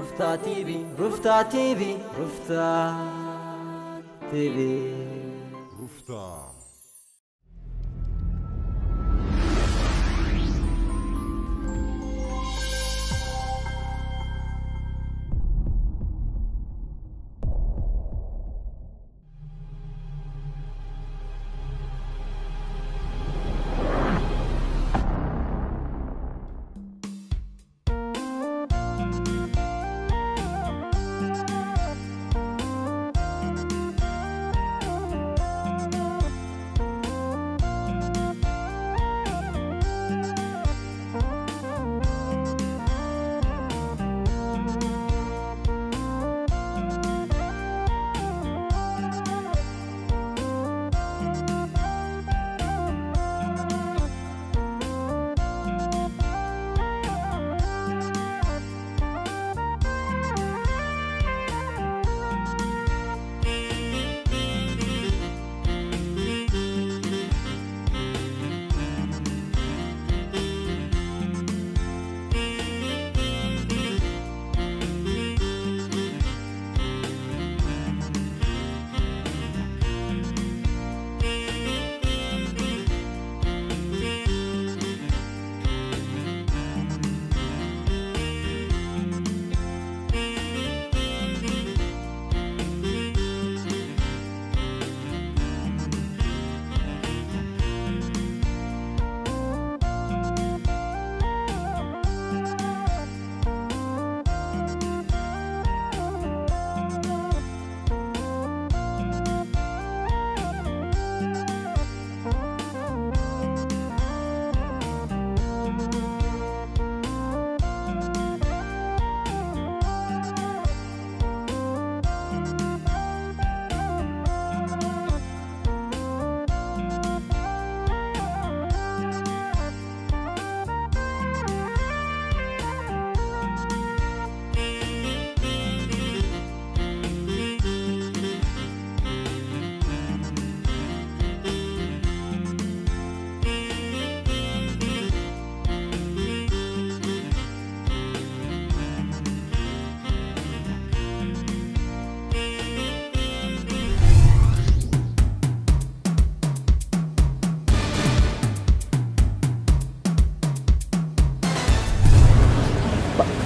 ሩፍታ ቲቪ፣ ሩፍታ ቲቪ፣ ሩፍታ ቲቪ። ሩፍታ።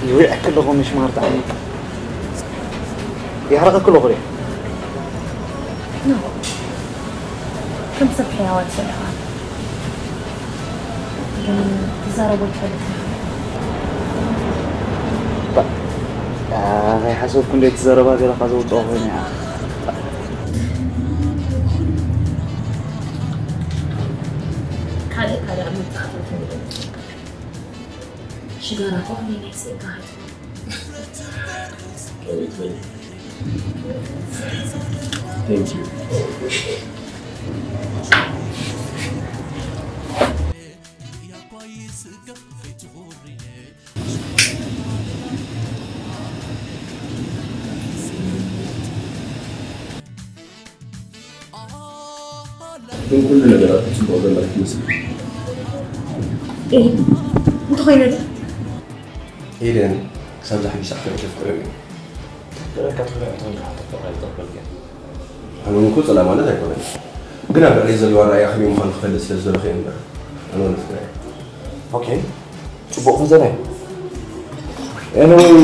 ይውዕክ ኣለኹ ምሽማር ጣዕሚ። ይሕረቐክ ኣለኹ ሪኣ። ኖ። ከም ሰብ ሕያዋት ዘለኻ። ግን ትዛረቦ ይፈልጥ። ከይሓሰብኩ እንደ ትዛረባ ገለኻ ዘውፅኦ ኮይኑ እያ። ካልእ ካልእ ኣብ መብዛዕቱ ትንገር። ሽጋራ እኮ ከመይ ናይ ስእካ ሃይት። Thank you. ግን ኩሉ ነገራት ጽቡቕ ዘላ ትመስል። እንተኾይኑ ዶ? ኤደን፣ ክሳብ ዝሓጊሳ ኣኽሪር ከፍቅረኒ። ከፍቅረካ ትኽእል እንተኾይንካ፣ ፍቕሪ ኣይጠቕመልካን። ኣነ እውን እኮ ጸላእ ማለት ኣይኮነን። ግን ኣብ ልዕሊ ዘለዋ ኣረኣእያ ከመይ ምዃኑ ክፈልጥ ስለ ዝደለኹ እየ እምበር። ኣነ እውን ፍቅረ እየ። ኦኬ። ጽቡቕ ፈተነ እዩ። ኤኒወይ፣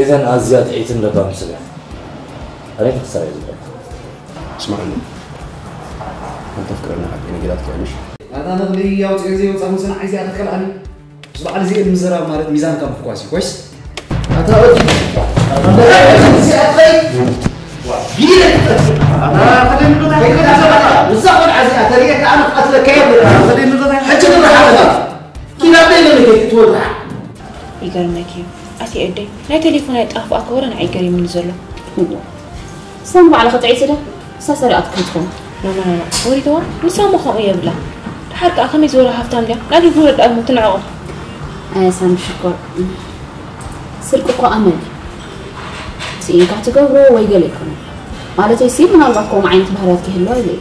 ኤደን ኣዝያ ጥዕይትን ለባም ሰብ እያ። ኣበይ ክትሰርሕ እየ ዝብለካ? ስማዕኒ፣ ኣንተ ፍቅረና ሓቂ ነጊራትካ እያ፣ ምሽ? ኣታ ነቕሊ ኣውፅኦ ዘይወፃ ሙስና ዓይዚኣ ክትከልኣኒ። ምስ በዓል እዚኤን ምዝራብ ማለት ሚዛንካ ምፍኳስ እዩ። ኮይስ? ኣታ ኦቲ። ኣታ እዚኣ ኸይ። ቢለ። ኣታ ከደም ዶ ናይ ከደም ዶ? እዛ ቆልዓ እዚኣ ተርእየካ ኣነ ክቐትለካ እየ። ኣታ ከደም ዶ ናይ ሕጂ ንረሓበታ። ኪዳን ደይ ለለከ ክትወድዓ። ይገርመኪ እዩ ኣቲ ኤደይ፣ ናይ ቴሌፎን ኣይጠፍኣካ ወረ ንዓይ ገሪሙኒ ዘሎ። እዋ፣ እሳ ንባዕላ ከጥዕይ ስለ እሳ ሰሪቓት ክትኮን። ኖ፣ ኖ፣ ኖ፣ ኖ። ወሪትዋ፣ ንሳ እሞ ከምኡ የብላ። ደሓር ከኣ ከመይ ዝበለ ሃብታም ድያ? ናዲ ክብረት ደኣ እሞ ትንዕቆ። ኣየ ሳሚ ሽኮር፣ ስርቂ እኮ ኣመል እዩ። ስኢንካ ትገብሮ ወይ ገለ ይኮነ። ማለተይ ሲ ምናልባት ከምኡ ዓይነት ባህርያት ክህልዋ ኢለ እዩ።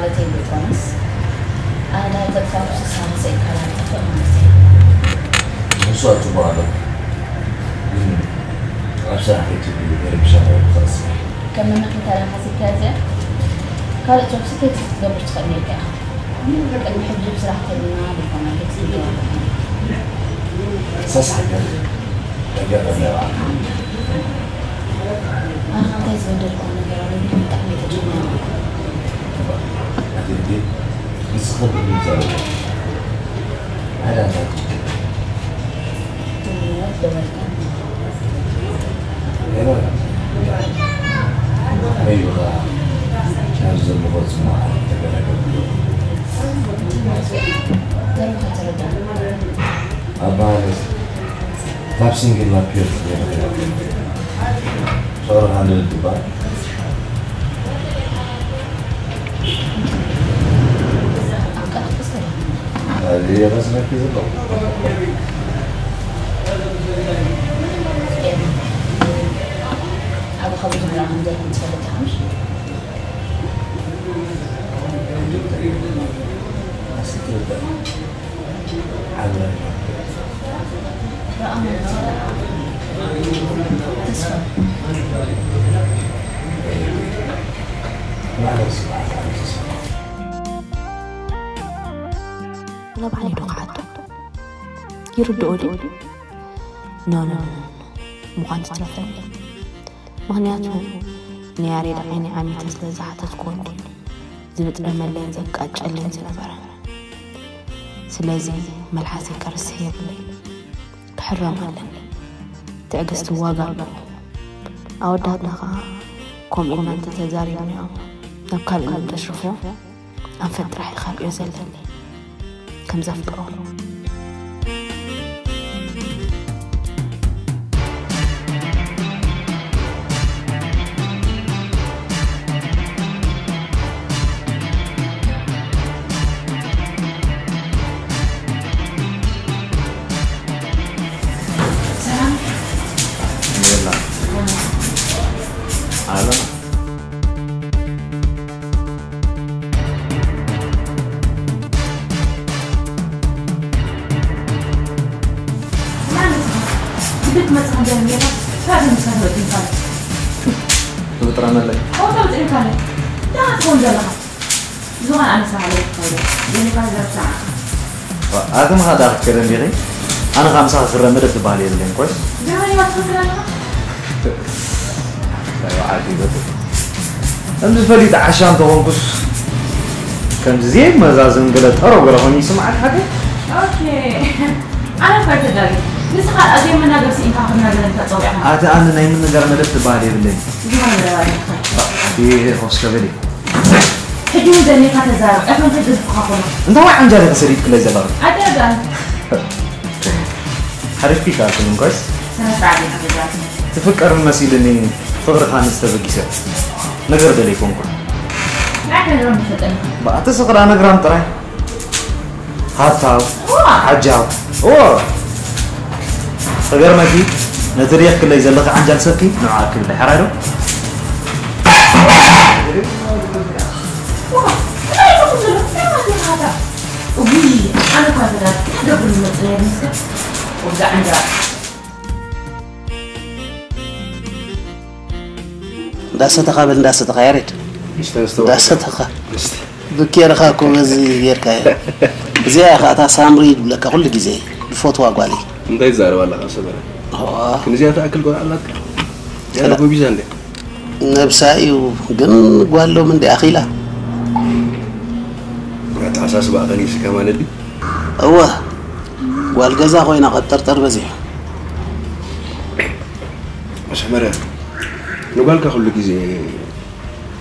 ሆቴል ዮርዳኖስ ኣዳይ ዘጥፋሉ ስሳን ሰይካላ ጠፍእ ማለት እዩ። ንሱ ኣጽቡቕ ኣሎ። ግን ኣብ ስራሕ ከይትብሉ ገለ ብሻራ ይብሉ። ከም መመክንታ ዳኻ ሲካዘ ካልእ ጆብ ስኬት ክትገብር ትኽእል ነይርካ ኢኻ። ግን ቅድሚ ሕጂ ብስራሕ ተልና ዲፕሎማቲክ ዝገበርኩ። ሰስ ሃገር ነገር ኣለዋ። ኣነ እንታይ ዝበደልኩ ነገር ኣሎ? ግን ብጣዕሚ ተጨኒቐ። ኣቲ እንዴ ንስኻ ብዝዛረብ ሓደ ኣንታ ትምህርት ደበልካ። ሄሎ። ሄሎ። ካብ ዘለኹ ጽማቕ ተገላገሉ። ደርካ ተረዳ። ኣባህለስ ካብ ሲንግል ናብ ፒር ፍቕሪ ሃንድረድ ትበሃል። ኣዝየ ረስነኪ ዘለኹ። ኣብ ኸምዚ ምራቕ ከም ዘይኮን ትፈልጥ ኢኻ ምሽ? ንባዕለይ ዶ ክሓቶ? ይርድኦ ድዩ? ኖ፣ ኖ፣ ኖ፣ ኖ፣ ኖ። ምዃን ትትረፈኒ። ምኽንያቱ ንያሬድ ዓይኒ ዓሚተ ስለ ዝሓተትኩዎ እንድዩ ዝብጥረመለይን ዘቃጨለይን ዝነበረ። ስለዚ መልሓሰይ ከርስሕ የብለይን። ክሕረም ኣለኒ። ትዕግስቲ ዋጋ ኣለዎ። ኣወዳትና ኸኣ ከምኡ ኢልና እንተተዛሪብናዮም ናብ ካልእ እንተሽርፎ ኣንፈት ጥራሕ እዩ ካልኦ ዘለኒ። ከም ዘፍቅሮ። ሰላም። የላ። ኣለና። ትብጥረመለይ። ዝኾነ ኣነ ስራሕ ኣለዎ ክኸይደ። ጀኒካ ዘርሳዕ። ኣቲ ምኻ ዳ ክትከደ እንዲኺ? ኣነ ኻብ ምሳኺ ክረ መደብ ዝበሃል የብለይን፣ ኮይ? ግርማ ይባል ትኽክል ኣለኻ? እንታይ በዓል ይበል? ከምዚ ፈሊጥ ዓሻ እንተኾንኩስ፣ ከምዚ ዘይመዛዘን ገለ ጠሮ ገለ ኾይኑ ይስምዓኒ ሓቀይ? ኦኬ። ኣነ እኳ ኣይተጋግየ። ንስኻ ኣዘይ መናገር ስኢንካ ክትናገር እንተ ጸዊዕኻ። ኣቲ ኣነ ናይ ምንጋር መደብ ዝበሃል የብለይን። ዝኾነ መደብ ኣይትኽእል። ይሄ ሆስከበሊ። ሕጂ እውን ደኒኻ ተዛረብ፣ ቀደም ከይገድፍካ ኮነ። እንታይ ወይ ዓንጃል ኢኺ ሰዲድክለይ ዘለኺ? ኣይተረዳእን። ሓሪፍ ፒክ ኣልክኒ እንኳይስ። ስነ ስርዓት ኢኻ ተዛረብ። ትፍቀርን መሲልኒ ፍቕርኻ ንዝተበጊሰ ነገር ደለይ ኮንኩ። እንታይ ከንረም ትፈልጠኒ? ብኣቲ ስቕራ ነግራም ጥራይ። ሃታው፣ ዋ! ዓጃው፣ ኦ! ክገርመኪ፣ ነቲ ርኢኽለይ ዘለኺ ዓንጃል ሰብኪ ንዓ ክብለይ፣ ሕራይ ዶ? ዋ! እንታይ ኢኹም ዘለኹም? እንታይ ማለት እዩ ሃታ? እውይ፣ ኣነ እኳ ተጋር፣ እንታይ ገብር ዝመጽእ ነይሩ ምስከ? ወዛ ዓንጃል። እንዳሰተኻ በል፣ እንዳሰተኻ ያሬድ። እስተ፣ እስተ፣ እንዳሰተኻ። እስተ። ብኬርኻ እኮ በዚ ጌርካዮ። እዚኣ ኢኻ እታ ሳምሪ ድብለካ ኩሉ ግዜ፣ ድፈትዋ ጓለይ። እንታይ ትዛረብ ኣለኻ ሰመረ? ዋ። ክንዚኣ ትኣክል ጓል ኣላትካ? ያለ ከላ- ጎቢዛ እንድያ። ነብሳ እዩ፣ ግን ጓሎም እንዲ ኣኺላ። ኣተሓሳስባ ቀኒስካ ማለት ድዩ? እወ፣ ጓል ገዛ ኮይና ቀብጠርጠር በዚሑ። ሰመረ፣ ንጓልካ ኩሉ ግዜ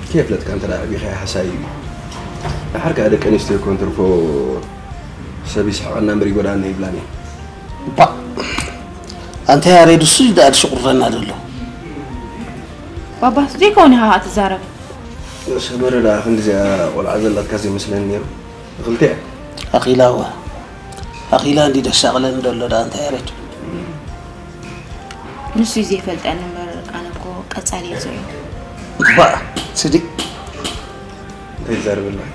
ከየፍለጥካ እንተ ደኣ ኣዕቢኻያ ሓሳይ እዩ። ደሓር ከኣ ደቂ ኣንስትዮ ኮን ትርፎ ሰብ ይስሕቐና እምበር ይጎድኣና ይብላን እየን። ባእ! ኣንታ ያሬድ፣ እሱ እዩ ደኣ ዝሽቁረና ዘሎ። ባባ፣ ዘይከውን ኢኻ ትዛረብ። ሰመረ ደኣ ክንዲዚኣ ቆልዓ ዘላትካ ዘይመስለኒ ነይሩ። እኽልቲ እያ። ኣኺላ እወ። ኣኺላ እንዲ ደሻቕለኒ ዘሎ ደኣ እንታይ ያሬድ? ንሱ እዩ ዘይፈልጠኒ እምበር ኣነ እኮ ቀጻሊ እየ ዝርእዮ። ባእ! ስዲ። እንታይ ትዛረብ ኣለኻ?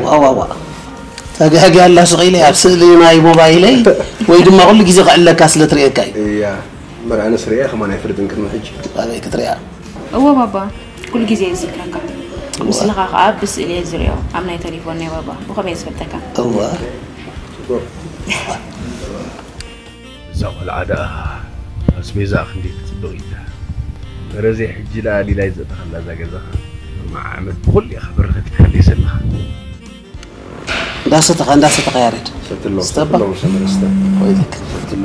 ዋዋዋ ተጋጊ ኣላ ስቕ ኢለ ኣብ ስእሊ ናይ ሞባይለይ ወይ ድማ ኩሉ ግዜ ክዕለካ ስለ ትርእየካ እዩ። እያ እምበር ኣነስ ርእየ ከማን ኣይፈልጥን ቅድሚ ሕጂ። ኣበይ ክትሪኣ? እወ ባባ፣ ኩሉ ግዜ ይዝክረካ። ምስልኻ ከኣ ብስእሊ እየ ዝርእዮ ኣብ ናይ ተሌፎን ናይ ባባ። ብኸመይ ዝፈልጠካ? እወ እዛ ቆልዓ ደኣ ኣስቤዛ ክንደይ ክጽብቕ ኢላ። መረዘይ ሕጂ ደኣ ሊላይ ዘእተኸላ እዛ ገዛኻ። መዓመት ብኹሉ ኢኻ በረኸት ይትከለይ ዘለኻ። እንዳሰተኻ እንዳሰተኻ ያሬድ። ሰትሎ ስተባ? ሰትሎ መሰመር ስተ። ወይለክ። ሰትሎ።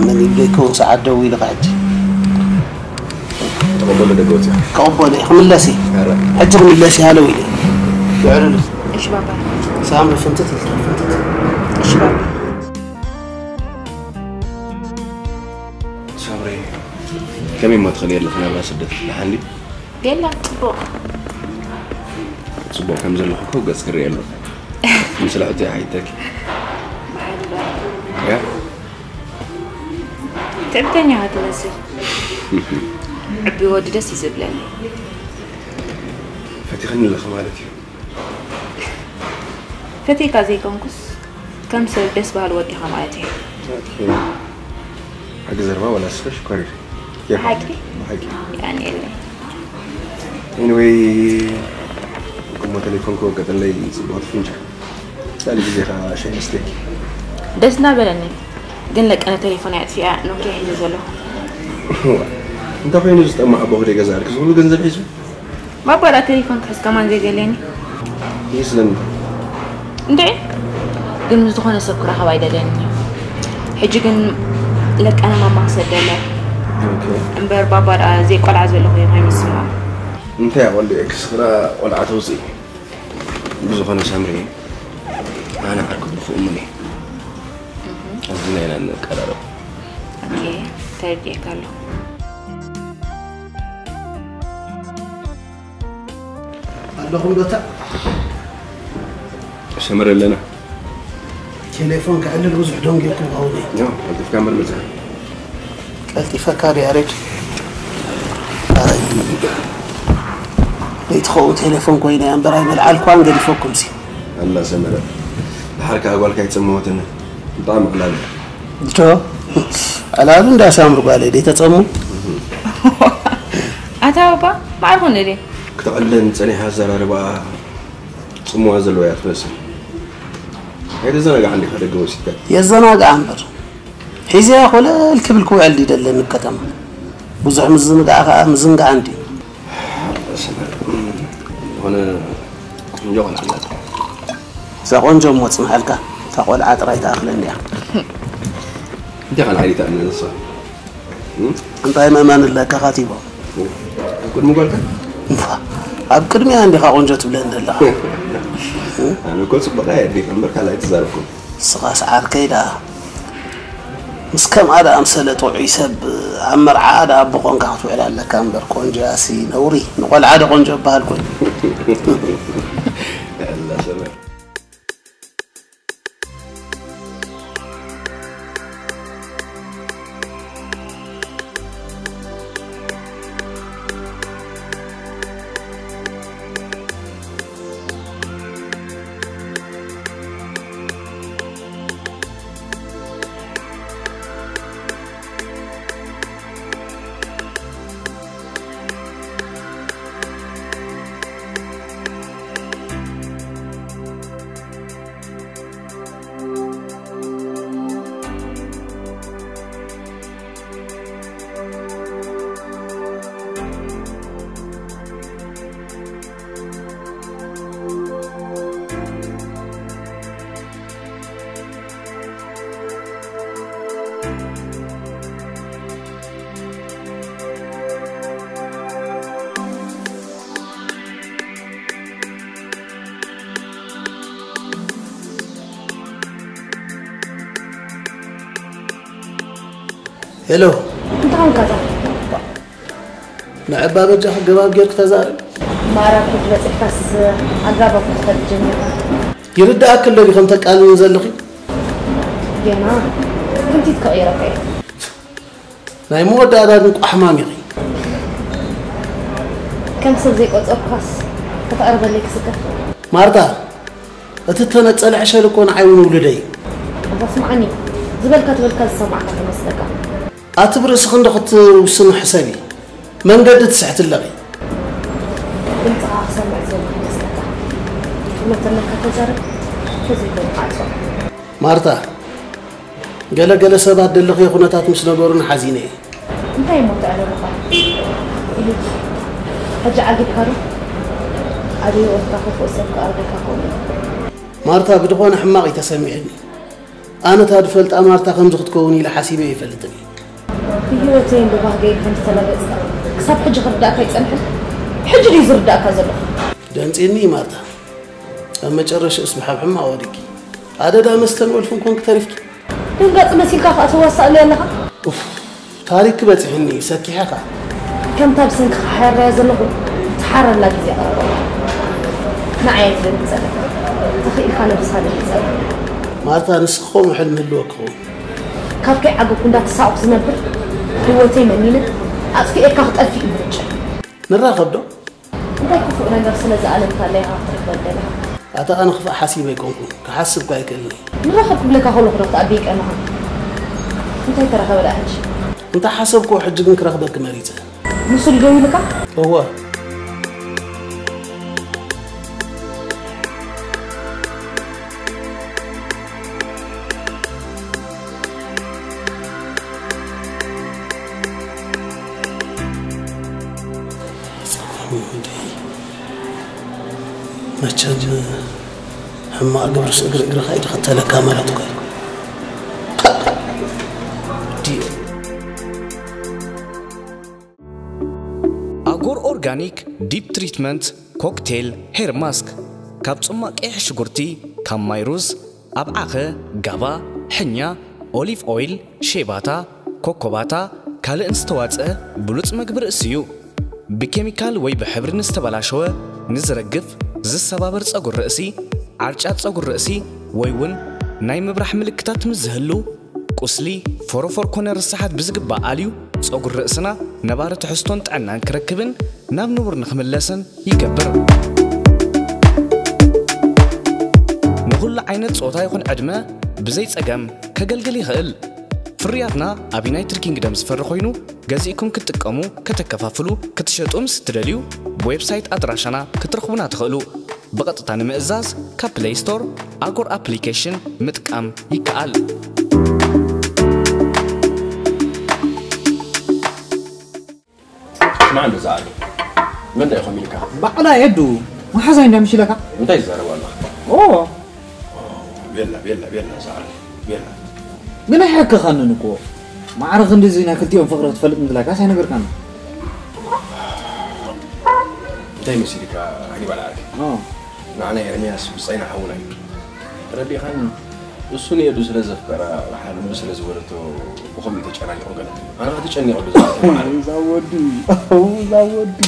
መን ይብለይ ከውን ሰዓት ደው ኢልኻ ሕጂ። ተቐበሎ ደገ ወፂኻ። ከቐበሎ እየ ክምለስ እየ። ኧረ። ሕጂ ክምለስ እየ ሃለው ኢለ። ውዕሉሉ። እሺ ባባ። ሳምሪ ፍንትት ኢልካ ፍንትት። እሺ ባባ። ሳምሪ ከመይ እሞ ትኽእሊ ኣለኺ ናብራ ስደት ደሓን ድዩ? የላ ጽቡቕ። ጽቡቕ ከም ዘለኹ እኮ ገጽ ክርኢ ኣለኹ። ምስለ ሕቶ ይሓይተኪ። ያ ትዕቢተኛ ኢኻ ትመስል። ዕቢ ወዲ ደስ እዩ ዝብለኒ። ፈቲኽኒ ኣለኺ ማለት እዩ። ፈትየካ ዘይኮንኩስ ከም ሰብ ደስ በሃሊ ወዲ ኢኻ ማለት እዩ። ኦኬ። ሓቂ ዘረባ ወላ ስፈሽ ኮሪር። ሓቂ? ሓቂ። ያኔ የለይ። ኤኒወይ እሞ ቴሌፎን ክወቀጠለይ ጽቡቕ ፍንጫ። ካልእ ግዜ ኸዓ ሻሂ ስተኪ። ደስ እናበለኒ ግን ለቀነ ቴሌፎን ኣጥፊኣ ኖኪያ ሒዘ ዘለኹ። እንታይ ኮይኑ ዝጠመ ኣቦ ክደ ገዛልክ ዝብሉ ገንዘብ ሒዙ? ባባ ደኣ ቴሌፎን ክሕዝ ከማን ዘይደልየኒ። ይስለኒ። እንዴ ግን ምስ ዝኾነ ሰብ ክራኸብ ኣይደልየኒ። ሕጂ ግን ለቀነ ማማ ክሰደለ። ኦኬ። እምበር ባባ ደኣ ዘይቆልዓ ዘለኹ እዮም ኣይመስማ። እንታይ ኣቆልዑ ክስኽራ ቆልዓ ተውፅኢ። ብዝኾነ ሳምሪ ኣነ ዓርኩ ብኽኡ እሙን እየ። ኣዝና ኢና እንቀራረብ። ኦኬ፣ ተረዲኤካ ኣለኹ። ኣለኹም ዶታ? ሰመረ ኣለና። ቴሌፎን ክዕልል ብዙሕ ደንጊኹም ክኸውን እዩ። ያው፣ ቀልጢፍካ እምበር መጽኣ። ቀልጢፈካ ዶ ያሬድ? ኣይ፣ ለይትኸውን ቴሌፎን ኮይና እያ እምበር ኣይመልዓልኳን ገዲፈኩም ሲ። ኣላ ሰመረ። ድሓር ከኣ ጓልካ ኣይጸመወትኒ። ብጣዕሚ ዕላል እያ። ዶ? ዕላሉ እንዳ ሳምሪ ጓለይ ደይ ተጸሙ? ኣታ ባባ፣ ማዕርኹ ንደይ። ክተዕልለን ጸኒሓ ኣዘራርባኣ ጽምዋ ዘለዋ እያ ትመስል። ኣይተዘናግዓ እንዲኻ ደገ ወሲድካ። የዘናግዓ እምበር። ሒዘያ ኮለል ክብል ክውዕል ድዩ ደለኒ ኣብ ከተማ? ብዙሕ ምዝንጋዕ ከኣ ምዝንጋዕ እንድዩ። ዝኾነ ቆንጆ ቆልዓ ኣላታ። እዛ ቆንጆ እሞ ጽንሓልካ፣ እታ ቆልዓ ጥራይ ትኣኽለኒ እያ። እንታይ ካልእ ሓይሊ ትኣምን ንሳ? እም? እንታይ ምእማን ኣለካ ካቲቦ? ኣብ ቅድሚ ጓልካ? እምባ፣ ኣብ ቅድሚያ እንዲኻ ቆንጆ ትብለኒ ዘለኻ። ኣነ እኮ ጽቡቕ እየ ኣድሊኻ እምበር ካልእ ኣይተዛረብኩን። ንስኻስ ዓርከይ ደኣ። ምስ ከምኣ ደኣ ኣምሰለ ጥዑይ ሰብ ኣብ መርዓኣ ደኣ ኣቦ ኾንካ ክትውዕል ኣለካ እምበር ቆንጆ ያሲ ነውሪ። ንቖልዓ ዶ ቆንጆ እበሃል ኮይኑ? ኣላ ሰመረ። ሄሎ። እንታይ ኾንካ እታ? ንዕባ በጃ ገባብ ጌርክ ተዛረብ። ማራ ኩድ በጺሕካስ ኣግራብ ክትፈልጥ ጀሚርካ። ይርድኣክ ኣሎ ድዩ ከም ተቃልኒ ዘለኺ? ጌና ክንቲት ክቕይረካ እየ። ናይ መወዳእታ ግን ቋሕማም ኢኺ። ከም ሰብ ዘይቆጸርኳስ ከተቕርበለይ ክስከፍ። ማርታ፣ እቲ እተነጸለ ዕሸል እኮ ንዓይ እውን ውሉደይ እዩ። ኣታ ስምዓኒ፣ ዝበልካ ትበልካ ዝሰማዕካ ከመስለካ። ኣቲ ብርእስኺ እንዶ ክትውስኒ ሕሰቢ። መንገዲ ትስሕቲ ኣለኺ። ድምፅኻ ክሰምዕ ዝብል ከመስለካ። እውነት ዘለካ ተዛረብ፣ ተዘይኮይኑ ዓጾ። ማርታ፣ ገለ ገለ ሰባት ደለኽዮ ኩነታት ምስ ነገሩኒ ሓዚነ እየ። እንታይ እሞ ተዕረብኻ? ኢሉት ሕጂ ዓጊብካ ዶ? ኣበይ ወርካ ክፉእ ሰብ ክኣርገካ ከምኡ። ማርታ፣ ብድኾነ ሕማቕ እዩ ተሰሚዕኒ። ኣነ እታ ድፈልጣ ማርታ ከምዚ ክትከውን ኢለ ሓሲበ ኣይፈልጥን እየ። ብህይወተይን ብባህገይን ከም ዝተላገጽካ ክሳብ ሕጂ ክርዳእካ ኣይጸንሐን። ሕጂ ድዩ ዝርዳእካ ዘሎ? ደንጺኒ እዩ ማርታ። ኣብ መጨረሽኡስ ብሓብ ሕማቕ ወዲቂ። ኣደዳ መስተን ወልፍን ኮንኪ ተሪፍኪ። ደንጋጺ መሲልካ ከኣ ትዋሳእለይ ኣለኻ። ኡፍ፣ ታሪክ በጺሕኒ እዩ፣ ሰኪሐ ከኣ። ከምታ ብሰንክኻ ሓረያ ዘለኹ ትሓረላ ግዜ ቀረባ። ንዓይ ኣይትደንግጸለይ። ተኽኢልካ ነብስኻ ደንግጸላ። ማርታ፣ ንስኺ ከምኡ ሕልሚ ህልወኪ ክኸውን። ካብ ከይዓገብኩ እንዳተሳቕኩ ዝነብር ህይወተይ መኒነ ኣጥፊኤካ ክጠፍእ እዩ ምርጫ። ንራኸብ ዶ? እንታይ ክፉእ ነገር ስለ ዝኣለምካለይ ኢኻ ክትረኽበኒ ደሊኻ? ኣታ ኣነ ክፋእ ሓሲበ ኣይኮንኩን፣ ክሓስብ እኳ ኣይክእልን እየ። ንራኸብ ክብለካ ከለኹ ዶ ክትኣቢ ይቀንኻ? እንታይ ተረኸበ ደኣ ሕጂ? እንተ ሓሰብክዎ ሕጂ ግን ክረኽበኪ መሪጸ። ንሱ ድዩ ደዊሉካ? እወ። ጸጉሮም ይሁዲ መቸም ሕማቕ ግብርስ እግሪ እግርኻ ይድኽተለካ ማለት እኮ እዩ። ድዩ? ኣጎር ኦርጋኒክ ዲፕ ትሪትመንት ኮክቴል ሄር ማስክ ካብ ጽማቕ ቀይሕ ሽጉርቲ፣ ካብ ማይ ሩዝ፣ ኣብዓኸ፣ ጋባ፣ ሕኛ፣ ኦሊቭ ኦይል፣ ሼባታ፣ ኮኮባታ፣ ካልእን ዝተዋጽአ ብሉጽ መግቢ ርእሲ እዩ። ብኬሚካል ወይ ብሕብሪ ንዝተበላሸወ፣ ንዝረግፍ፣ ዝሰባበር ጸጉሪ ርእሲ፣ ዓርጫት ጸጉሪ ርእሲ ወይ እውን ናይ ምብራሕ ምልክታት ምስ ዝህሉ፣ ቁስሊ፣ ፎሮፎር ኮነ ርስሓት ብዝግባእ ኣልዩ፣ ጸጉሪ ርእስና ነባሪ ትሕዝቶን ጥዕናን ክረክብን ናብ ንቡር ንኽምለስን ይገብር። ንኹሉ ዓይነት ጾታ ይኹን ዕድመ ብዘይ ጸገም ከገልግል ይኽእል። ፍርያትና ኣብ ዩናይትድ ኪንግደም ዝፈሪ ኮይኑ፣ ገዚእኩም ክትጥቀሙ፣ ከተከፋፍሉ፣ ክትሸጡ ምስ እትደልዩ፣ ብዌብሳይት ኣድራሻና ክትረኽቡና ትኽእሉ። ብቐጥታ ንምእዛዝ ካብ ፕለይ ስቶር ኣጎር ኣፕሊኬሽን ምጥቃም ይከኣል። ስማዕ እንዶ ዝኣሉ መን ኢኹም ኢልካ? ባዕላ ኤዱ መሓዛይ እንዳምሽለካ። እንታይ ትዛረብ ኣለኻ? ኦ ቤላ ቤላ ቤላ ዝኣሉ ቤላ። ግን ኣይሕክኻንን እኮ። ማዕረ ክንድዚ ናይ ክልቲኦም ፍቕሪ ክትፈልጥ እንድላካስ ኣይነገርካን። እንታይ መሲልካ ሃኒባል ዓርኪ? ኦ ንዓና ኤርምያስ ብጻይና ሓውና እዩ። ተረዲእኻኒ? እሱ ንኤዱ ስለ ዘፍቀራ፣ ሓልንዱ ስለ ዝበለቶ፣ ብኸምኡ ተጨናኒቑ ገለ። ኣነ ኸዓ ተጨኒቑ ዶ ዝኣቱ መዓረ? እዛ ወዲ፣ እዛ ወዲ፣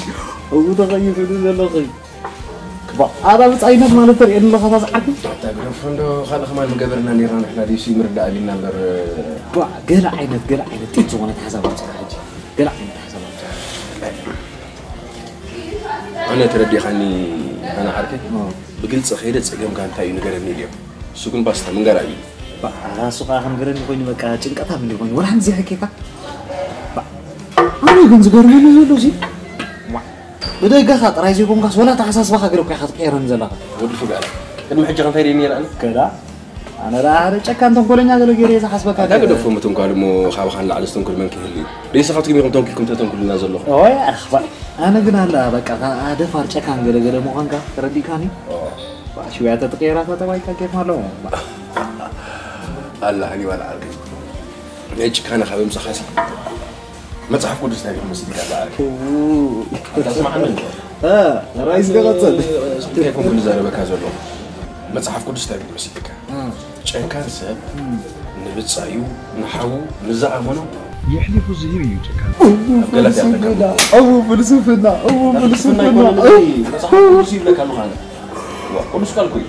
እው ተኸይፉ ዶ ዘለኺ? ክባእ፣ ኣታ ብጻይነት ማለት ተርእየኒ ኣለኻ፣ እዛ ዝዓርኪ? ኣታ ግደፎ እንዶ፣ ካልእ ኸማን ምገበርና ኔርና ንሕና ድዩሲ ምርዳእ ኣቢልና እምበር። ባ፣ ገለ ዓይነት፣ ገለ ዓይነት ጢት ዝኾነት ሓሳብ ኣምጺእካ ሕጂ። ገለ ዓይነት ሓሳብ ኣምጺእካ። ኣነ ተረዲእኻኒ፣ ኣነ ዓርከይ? ብግልጺ ከይደ ጸገምካ እንታይ እዩ ንገረኒ ኢለዮ። እሱ ግን ባስታ ምንጋር ኣብዩ። ባዕ፣ ራሱ ኸኣ ክንገረኒ ኮይኑ በቃ ጭንቀታም እንዲ ኮይኑ። ወላ ሓንቲ ዘይሓኬካ። ባዕ፣ ኣነ ግን ዝገርመኒ ዘሎ ሲ፣ ዋ፣ ብደገኻ ጥራይ ዘይኮንካስ ወላ ኣተሓሳስባኻ ገለ እኮ ኢኻ ትቀይረኒ ዘለኻ። ወዲ ፍጋር። ቅድሚ ሕጂ ከ እንታይ ደይ ነይረ ኣነ? ከዳ፣ ኣነ ደኣ ሓደ ጨካን ተንኮለኛ ገለ ገይረ እየ ዝሓስበካ ኣታ ነይረ። ግደፎ ምትንኳል እሞ ካባኻን ላዕሊ ዝተንኩል መን ክህሉ እዩ? ደይስኻትኩም ኢኹም ተንኪልኩም ተተንኩልና ዘለኹም። ኦይ፣ ኣኽባ። ኣነ ግን ኣላ በቃ፣ ከኣ ደፋር ጨካን ገለ ገለ ምዃንካ ተረዲእካኒ። ኦ። ባዕ፣ ሽውያ ተትቀይራ እታ ጠባይካ ኬፍ ኣለዎ። ኣላ ሃኒባል ዓርከይ። ናይ ጭካነ ካብ ምጻኻሲ መጽሓፍ ቅዱስ እንታይ መስልካ በዓል? ኣታ ስማዕኒ እንዶ። እ፣ ራእይ እስከ ቀጽል። እንታይ ኮንኩ ዝዛረበካ ዘለኹ? መጽሓፍ ቅዱስ እንታይ መስልካ? ጨካን ሰብ ንብጻዩ ንሓዉ ንዝኣመኖ የሕሊፉ ዝህብ እዩ ጨካን። ኣብ ገላትያ ኣለካ። እው ፍልስፍና፣ እው ፍልስፍና። መጽሓፍ ቅዱስ ይብለካ ኣለኹ ኣነ። ዋ፣ ቅዱስ ቃል እኮ እዩ።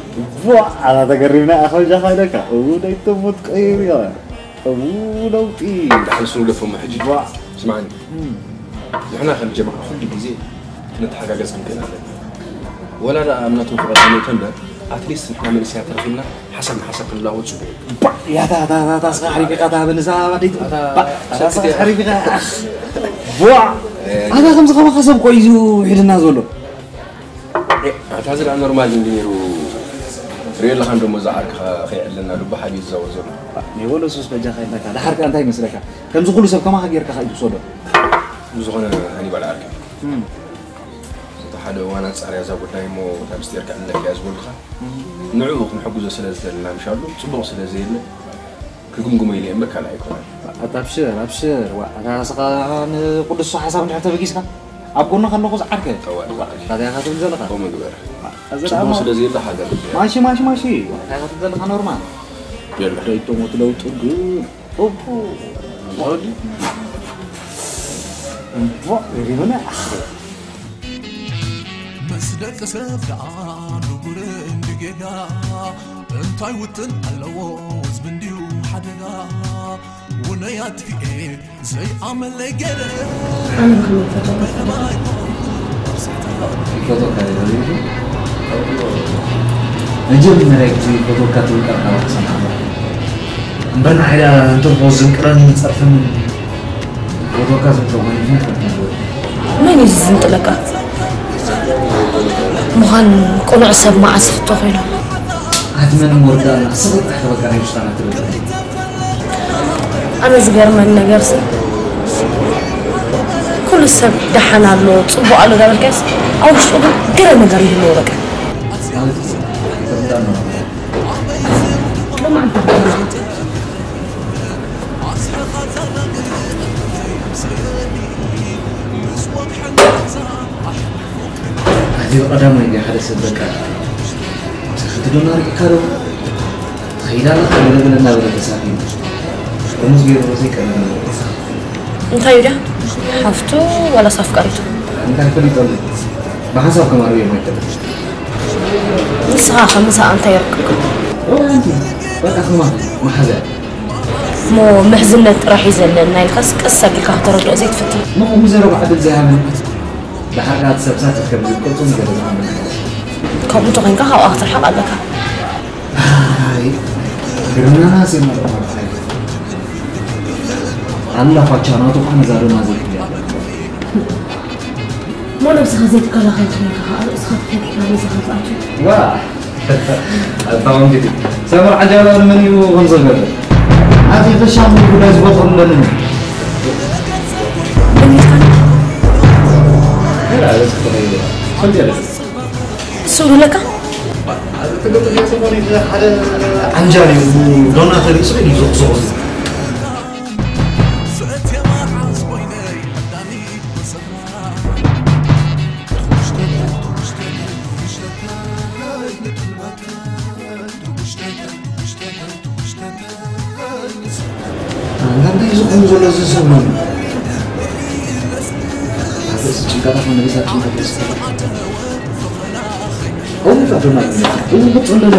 ዋ፣ ኣታ ተገሪምና ኣኸጃኻ ኢለካ። እው ናይ ተሞት ቀይር እያ። እው ለውጢ። ደሓን እሱ ንግደፎ እሞ ሕጂ። ዋ። ስማዕኒ። ንሕና ከም ጀማዓ ኩሉ ግዜ ክንተሓጋገዝ ክንክእል ኣለና። ወላ ደኣ ኣብ ናቶም ፍቓድ ኣይሞተ እምበር፣ ኣትሊስት ንሕና መንእሰያት ተረኺብና ሓሳብ ንሓሳብ ክንለዋወጥ ጽቡቕ እዩ። ባ! ያታ፣ ያታ፣ ያታ፣ ያታ፣ ስኻ ሓሪፊኻ፣ እታ በንዛ፣ ባደይት፣ ኣታ ባ! ኣታ ስኻ ሰክት እያ። ሓሪፊኻ፣ ኣኽ! ቧ! ኣታ ከምዚ ከማኻ ሰብ እኮ እዩ ሒድና ዘሎ። ኣታ እዚ ደኣ ኖርማል እንዲ ነይሩ። ርእየለኻ እንዶ እሞ እዛ ዓርክኻ ከይዕለና ልቡ ሓቢኡ ዝዛወር ዘሎ። ባ! ናይ ወሎ ሱስ በጃኻ ይብለካ። ደሓር ከኣ እንታይ ይመስለካ? ከምዚ ኩሉ ሰብ ከማኻ ጌርካ ከኣ እዩ ትውሰዶ። ብዝኾነ ሃኒባል ዓርከይ። እም። እቲ ሓደ እዋን ኣጻርያ እዛ ጉዳይ እሞ እታ ምስጢር ከዕልለካ እያ ዝበልኩኻ። እም። ንዕኡ ክንሕግዞ ስለ ዝደለና ምሻሉ ጽቡቕ ስለ ዘየለ ክግምግሞ ኢለ እየ እምበር ካልእ ኣይኮነን። ኣታ ኣብሽር፣ ኣብሽር፣ ዋ፣ ኣታ ንስኻ ንቅዱስ ሓሳብ እንድሕር ተበጊስካ፣ ኣብ ጎንኻ ኣለኹ ዝዓርከ። ተዋል። ዋ፣ እንታይ ኢኻ ትብል ዘለኻ? ከምኡ ግበር። እዚ ጽቡቕ ደኣ ስለ ዘየለ ሓገር። ማሺ፣ ማሺ፣ ማሺ፣ ዋ፣ እንታይ ኢኻ ትብል ዘለኻ ኖርማል? የለ። ደይቶ ሞት ለውጡ ግን ኦሆ፣ ወዲ። እምቧ፣ ይሁን። ምስ ደቂ ሰብ ደኣ ንቡር እንዲ ጌጋ፣ እንታይ ውጥን ኣለዎ ህዝቢ እንድዩ ሓደጋ። ውነይ ኣጥፊኤ ዘይኣመለይ ገለ። ኣነ ብኸመይ ይፈተካ? ይፈተካ እዩ። መጀመርያ ግዜ ይፈተካ ትብል ቃል ካብ ክሰምዓ እምበር ንዓይ ደኣ እንተርፎ ዝንቅረኒ ዝጸርፈኒ ይፈተካ ዝብል ሰብ ኮይኑ ይፈተካ። መን እዩ ዝዝንጥለካ? ምዃን ቅኑዕ ሰብ መዓስ ፍቶ ኮይኑ? ኣትመን ወርዳና ስቕ ጥራሕ በቃ ናይ ውሽጣና ትብል። ኣነ ዝገርመኒ ነገርሲ፣ ኩሉ ሰብ ደሓን ኣሎ፣ ጽቡቕ ኣሎ እንዳበልካስ፣ ኣብ ውሽጡ ግን ገለ ነገር ይህልዎ በቃ። ማለት እዩ። ወርዳና። ኣዝዩ ቀዳማይ ድዩ ሓደ ሰብ በቃ፣ ትኽክል ዶ እናርኢካ ዶ? ትኸይድ ኣለኻ ገለ ገለ እናበለ ተሳፊሩ። ጥርሙዝ ገይሩ ዶ ዘይቀርብ ነይሩ? እንታይ እዩ ድያ? ሓፍቱ ዋላስ ኣፍቃሪቱ? እንታይ ፈሊጠሉ? ብሓንሳብ ከማርዮ የማይከለ። ንስኻ ከ ምሳኣ እንታይ ይርክብካ? እወ፣ ኣንቲ፣ በቃ ከማን፣ መሓዛ። እሞ ምሕዝነት ጥራሕ እዩ ዘለና ኢልካስ ቀስ ኣቢልካ ከተረድኦ ዘይትፍትን? እሞ ከምኡ ዘረባ ዕድል ዘይሃበኒ። ደሓር ከኣ እቲ ሰብ ሳክት ከም ዝብል ቅልጽም ገለ ዝኣምን ኣይኮነን። ከምኡ እንተኾይንካ ካብኣ ክትርሕቕ ኣለካ። ኣይ፣ ግርምናና ዜማ ደሞ ኣይኮነን። ኣላ ፋቻ ናቱ ኸኣ ነዛ ደማ ዘይክልያ። እሞ ነብስኻ ዘይትከላኸል ኮይንካ ኸኣ ርእስኻ ተፈቲሕካ ገዛኻ ትኣቱ። ዋ! ኣታ ወንጌል፣ ሰመር ዓጃባ ንመን እዩ ከምዚ ዝገብር? ኣቲ ተሻሙ ጉዳይ ዝፈጥሩ ኣለኒ። በሚልካ? ገና ርእስኻ ተኸይሉ። ከምዚ ያለ። ስእሉ ለካ? ኣብ ትግርኛ ሰሞን ሓደ ዓንጃል እዩ። ዶናተር እዩ ስለ እዩ ዝቕስቑስ። ኣንታ እንታይ ዝኸውን ዘሎ እዚ ሰብ ነው? ኣበስ ጭንቀታ ከመልሳ ጭንቀት ይስከ። ኦ፣ ፈቶና። ኦ፣ ቁጥር ለለ።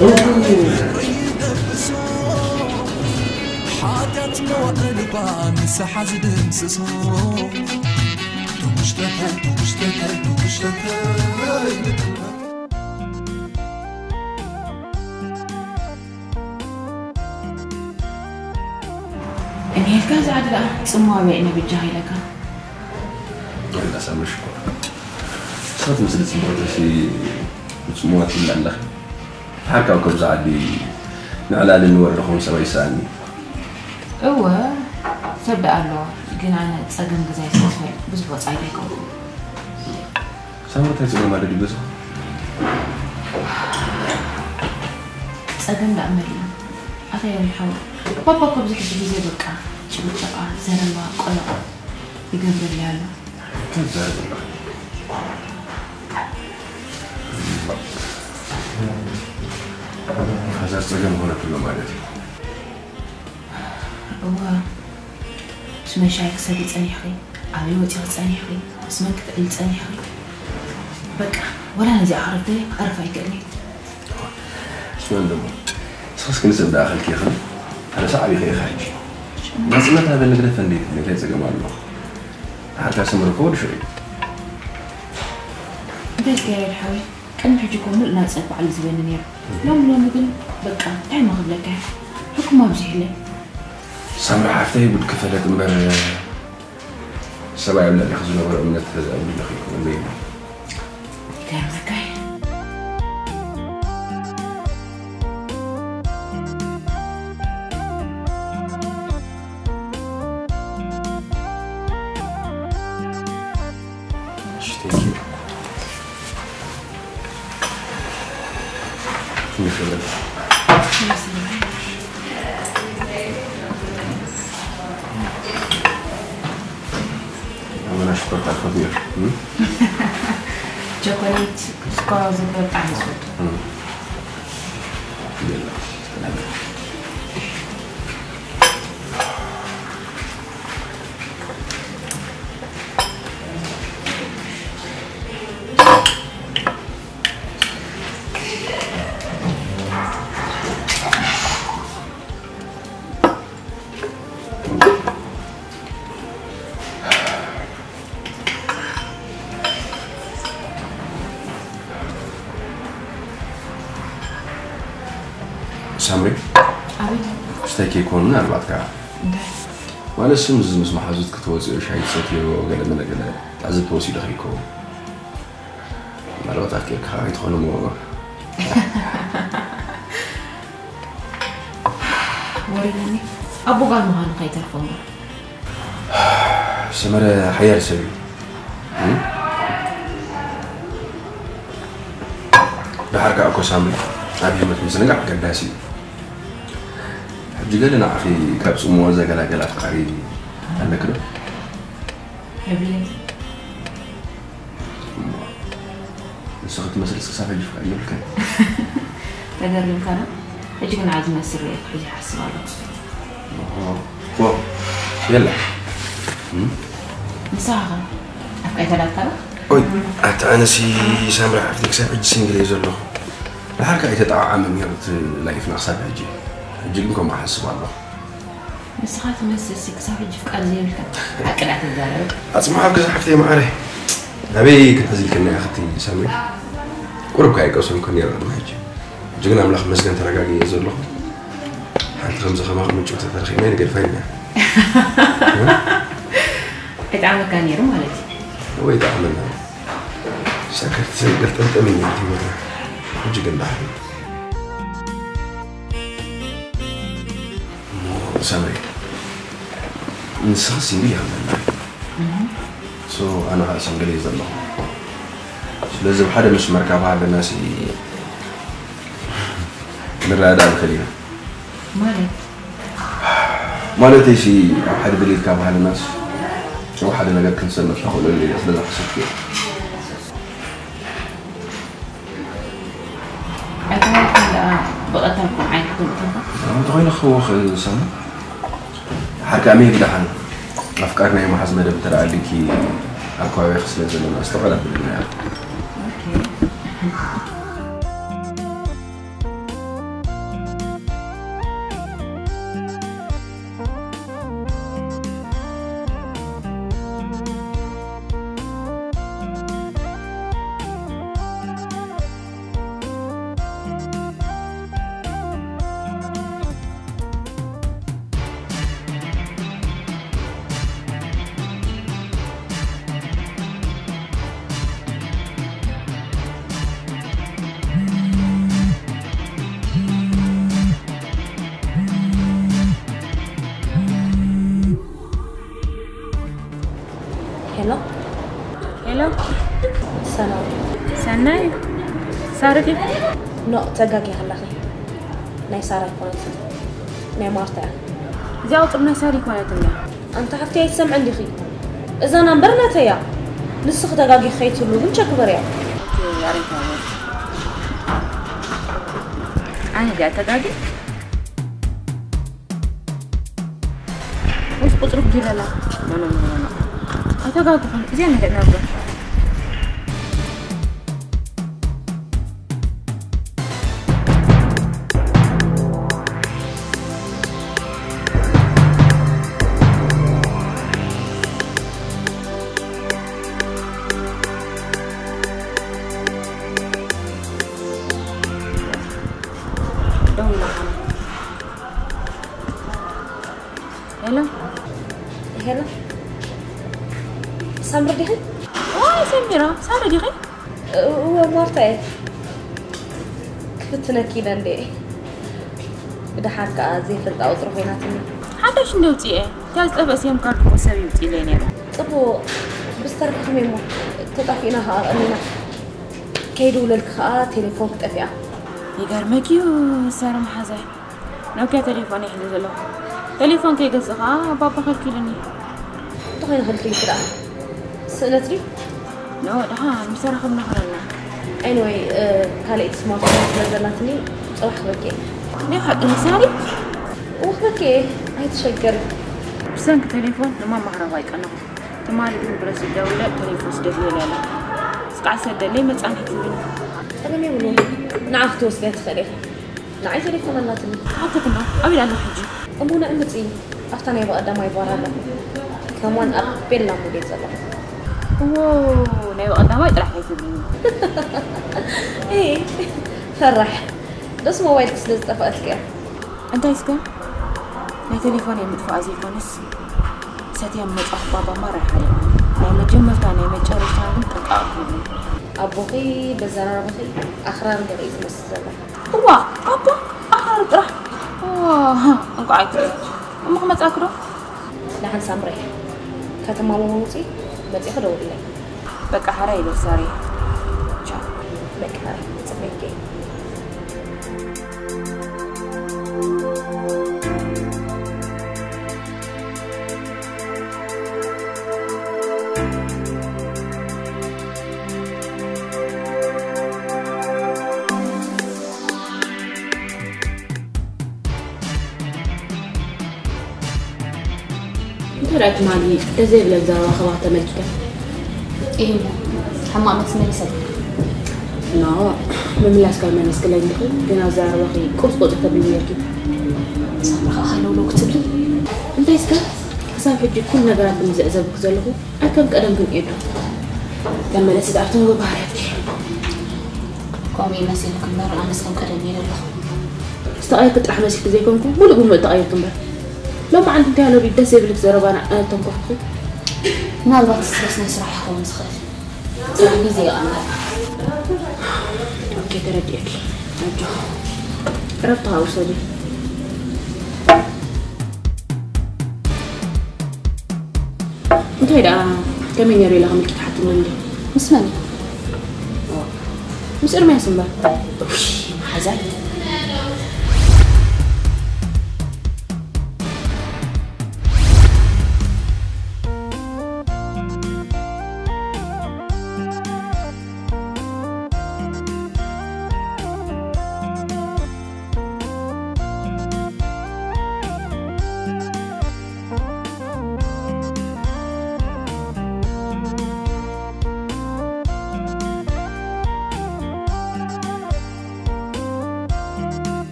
ኦ፣ ሓጢኣት መዋእልባ ንስሓ ዝድምስሶ። ትውሽተተ፣ ትውሽተተ፣ ትውሽተተ። እኒሄልካ እዚ ዓዲ ደኣ ጽምዋ በይዕነ ብጃኻ ኢለካ። ኣላ ሳምሪ ሽኮር። ንስኻ ትመስሊ ጽብቕቲ ሲ ብጽምዋ ትብሊ ኣለኺ። ድሓር ካብ ከምዚ ዓዲ ንዕላሊ ንወርድ ኸውን ሰብ ኣይሰኣልኒ። እወ፣ ሰብ ደኣ ኣለዋ፣ ግን ኣነ ጸገም ገዛይ ስለ ዝፈልጥ ብዙሕ ወጻኢ ኣይከውን። ሳምሪ እንታይ ጸገም ኣሎ ድዩ ገዛኹም? ጸገም ደኣ መሊኡ። ኣታ ዮኒ ሓወይ፣ ባባ እኮ ኣብዚ ሕጂ ግዜ በቃ ጭቕጭቓ፣ ዘረባ፣ ቆለቓ ይገብረለይ ኣሎ። እንታይ ትዛረቢ ኣለኺ? ፋዘር ጸገም ኮነትሉ ማለት እዩ። እወ፣ ምስ መን ሻሂ ክትሰትዪ ጸኒሕኺ? ኣበይ ወጺኺ ጸኒሕኺ? ምስ መን ክትዕሊ ጸኒሕኺ? በቃ፣ ወላ ነዚኣ ክዕርፍ ደልየ ክዕርፍ ኣይክእልን እየ። ስማዕ ደሞ፣ ንስኽስ ክንስብ ደኣ ከልኪ ኢኽን? ኣነስ ዓቢኺ ኢኻ ሕጂ። ናጽነት ሃበኒ ግደፈ እንዴ ትብሊ እንታይ ጸገም ኣለዎ? ሓርካ ስምሪ እኮ ወዲ ሽዑ እዩ። በልካ ያሬድ ሓወይ፣ ቅድሚ ሕጂ እኮ ምሉእ ናጽነት ባዕሉ ዝህበኒ ነይሩ። ሎም ሎሚ ግን በቃ እንታይ መኽብለካ ሕኩም ኣብዚሕለይ። ሳምሪ ሓፍተይ ጉድ ክፈለጥ እምበር ሰብኣይ ኣብ ልዕሊኺ ዝነበሮ እምነት ኣቢሉ ከይኮነ ዘይብሉ። ይገርመካ እዩ። እሺ፣ thank you። ትንሽ በል። ኣመና ሽኮር ካልኮት ነይሩ። እም? ቸኮሌት፣ ሽኮር ኣብ ዘለዎ ብጣዕሚ ዝፈቱ። እም። የለን። ሳምሪ፣ ኣቤት። ክስታይ ከይኮኑ ምናልባት ከኣ። እንታይ? ማለት ስም ምስ መሓዙት ክትወፅኦ ሻሂ ትሰትዮ ገለ መለ ገለ ትዕዝብቲ ወሲዱ ከይከውን። ምናልባት ኣፍቂርካ ከይትኾን እሞ። ወሪዱኒ። ኣቦ ጓል ምዃኑ ከይተርፎ እምበር። ሰመረ ሓያል ሰብ እዩ። እም? ደሓር ከኣ እኮ ሳሚ ኣብ ህይወት ምዝንጋዕ ኣገዳሲ እዩ። ሕጂ ገለ ንዓኺ ካብ ጽምዋ ዘገላገል ኣፍቃሪ ኣለኪ ዶ? የብለይን። እሞ ንስኺ ትመስልስ ክሳብ ሕጂ ፍቃድ የብልክን። ተገሪምካ ዶ? ሕጂ ግን ንዓይ ዝመስል ርኢኹ ሕጂ ይሓስብ ኣለኹ። ኦሆ። ኦ፣ የለ። እም? ንስኻ ኸ? ኣፍቃሪት ኣላትካ ዶ? ኦይ፣ ኣታ ኣነሲ ሳምራ ሓፍተይ ክሳብ ሕጂ ሲንግል እየ ዘለኹ። ደሓር ከኣ ኣይተጠዓዓመን ነይሩ እቲ ላይፍና ክሳብ ሕጂ። ሕጂ ግን ከምኡ እሓስብ ኣለኹ። ንስኻ ትመስልሲ ክሳብ ሕጂ ፍቃድ ዘይብልካ ሓቂ ደኣ ትዛረብ። ኣጽምዓ ኣብ ገዛ ሓፍተይ መዓረይ። ናበይ ክንሕዝ ኢልክና ኢኺ እቲ ሳምሪ? ቁሩብ ከኣ ኣይቀሰንኩን ነይረ ቅድሚ ሕጂ። ሕጂ ግን ኣምላኽ ይመስገን ተረጋጊኤ ዘለኹ። ሓንቲ ከምዚ ከማኺ ምጭው ተተረኺብና ኣይንገድፋ ኢልና። ኣይጠዓመካ ነይሩ ማለት እዩ። ወይ ጠዓመና። ሰከት ገልጠምጠም እዩ ህይወትና። ሕጂ ግን ደሓን እዩ። እሞ ሳምሪ፣ ንስኺ ሲንግል ኢኺ ዘለኺ። እህ። ሶ፣ ኣነ ኸኣ ሲንግል እየ ዘለኹ። ስለዚ ኣብ ሓደ መስመር ካብ ሃለናሲ ንረዳዳእ ንኽእል ኢና። ማለት? ማለተይሲ፣ ኣብ ሓደ ድሌት ካብ ሃለናስ፣ ኣብ ሓደ ነገር ክንሰንፍ ንኽእለሉ ኢና ስለ ዝሓሰብኩ እየ። ኣይተባህልኩን ደኣ ብቐትሪ ከም ዓይንኩም እተንካ? እንተኾይነ ክህወኽ ሰሙ። ሓርካ ኣሜ ብደሓን ኣፍቃሪ ናይ መሓዝ መደብ እንተ ደኣ ኣሊኪ ኣብ ከባቢኺ ስለ ዘለና ኣስተውዕል ኣብለና እያ። ኦኬ። ሄሎ። ሄሎ። ሰላም። ሰናይ። ሳራ ዲኺ? ኖ፣ ተጋጊኺ ኣለኺ። ናይ ሳራ ኣይኮነትን። ናይ ማርታ እያ። እዚኣ ቁጽሪ ናይ ሳራ ኣይኮነትን እያ። ኣንቲ ሓፍተይ ኣይትሰምዕን ዲኺ? እዛ ናምበር ናተይ እያ። ንስኺ ተጋጊኺ ከይትህሉ ግን ቸክ ግበርያ። ኦኬ፣ ኣረ እንታይ ማለት? ኣነ ድያ ተጋጊ? ወይስ ቁጽሪ ጉዲለላ? ኖ፣ ኖ፣ ኖ፣ ኖ፣ ኖ። ኣይተጋግኹን። እዚኣ ንሪኣ ነበር። ሳምሪ ዲኺ? ዋይ ሰሚራ፣ ሳምሪ ዲኺ? እወ ማርታ እየ። ክፍትነኪ ኢለ እንዴ። ብድሓር ከኣ ዘይፈልጣ ቁጽሪ ኮይናትኒ። ሓዳሽ እንደ ውጽእ እየ። እታ ዝጠፍአ ሲም ካርድ እኮ ሰብ ይውጽእ ኢለ ነይሩ። ጽቡቕ፣ ብዝተረፈ ከመይ እሞ ተጣፊእና ከኣ ቀኒና። ከይድውለልኪ ከኣ ቴሌፎንኪ ጠፊኣ። ይገርመኪ እዩ ሳራ መሓዛይ። ኖኪያ ቴሌፎን እየ ሒዘ ዘለኹ። ቴሌፎን ከይገዝእ ከኣ ባባ ከልኪሉኒ። እንተኾይነ ከልኪሉኪ ደኣ ስእነት ድዩ? ኖ፣ ደሓን ምስ ተራኸብና ክነና። ኤኒወይ፣ ካልኣይቲ ስማርትፎን ስለ ዘላትኒ ጽባሕ ክበኪ እየ። ናይ ሓቂ ንሳሪ? እወ ክበኪ እየ፣ ኣይትሸገሪ። ብሰንኪ ቴሌፎን ንማማ ክረኽባ ኣይቀነኹ። ትማሊ ግን ብረሲድ ደዊለ ቴሌፎን ስደትለይ ኣላ። ስቃዕ ሰደለይ መጻንሒ ትብልኒ። ጸገም የብሉን። ንዓ ክትወስድያ ትኽእሊ ኢኺ። ንዓይ ቴሌፎን ኣላትኒ። ሓተትና ኣበይ ኣላ ሕጂ? እሞ ንዕምጺ ኣብታ ናይ ብቐዳማይ ባር ኣለኹ። ከማን ኣብ ቤላ ሙድ እየ ዘለኹ። እዎ ናይ ብቐዳማይ ጥራሕ ኣይትብልኒ። ኤ ፈራሕ። ደስ ሞባይልኪ ስለ ዝጠፍኣትኪ እያ። እንታይ እስከ? ናይ ቴሌፎን የምጥፋኣ ዘይኮነስ ሰትየ መጻኹ ባባ ማራ ይሓልያ። ናይ መጀመርታ ናይ መጨረሽታ ግን ጥንቃቕ ክብሉ። ኣቦኺ በዘራርባኺ ኣኽራሪ ገለ እዩ ዝመስል ዘሎ። እዋ ኣቦ ኣኽራሪ ጥራሕ። እዋ፣ እንቋዕ ኣይትብሊ። እሞ ክመጻኪ ዶ? ደሓን ሳምረይ፣ ከተማምሞ ውጺ፣ መጺኺ ደውልለይ። በቃ ሓራይ ይበል ሳሪ። ቻው። በቃ ሓራይ፣ ጽበየኪ። እንታይ ደኣ ትማሊ ደስ ዘይብለክ ዘረባ ከባኺ ተመልኪተ? ኢሂ እሞ፣ ሕማቕ መልሲ መሊሰልኪ? ኖ፣ ምምላስ ካብ መለስክለይ እንዲኺ፣ ግን ኣዘራርባኺ ቁርጽ ቁርጽ ተብሊ ነይርኪ። ሳምሪ ከኣ ሃለውለው ክትብሊ? እንታይ እስከ? ክሳብ ሕጂ ኩሉ ነገራት ግን ዘዕዘብክ ዘለኹ፣ ኣይ ከም ቀደም ግን እየ ዶ? ተመለሲ ደኣ ኣብቲ ምግቢ ባህርያትኪ። ከምኡ እዩ መሲሉኪ እምበር፣ ኣነስ ከም ቀደም እየ ዘለኹ። ዝተቐየርኪ ጥራሕ መሲልኪ ዘይኮንኩ፣ ሙሉእ ብሙሉእ ተቐይርኪ እምበር። ሎማዓንቲ እንታይ ኣሎ ድዩ ደስ ዘይብልኪ ዘረባና ኣነተንኮፍኩ? ምናልባት ስትረስ ናይ ስራሕ ክኸውን ዝኽእል። ስራሕ ግዜ ይቐንበር። ኦኬ፣ ተረዲኤኪ። ኣጆኺ። ዕረፍቲ ከኣ ውሰዲ። እንታይ ደኣ፣ ከመይ ነይሩ ኢለ ከመልኪ ትሓትኒ እንዲ? ምስ መን? ኦ፣ ምስ ኤርምያስ እምበር። ኡይ፣ መሓዛይ።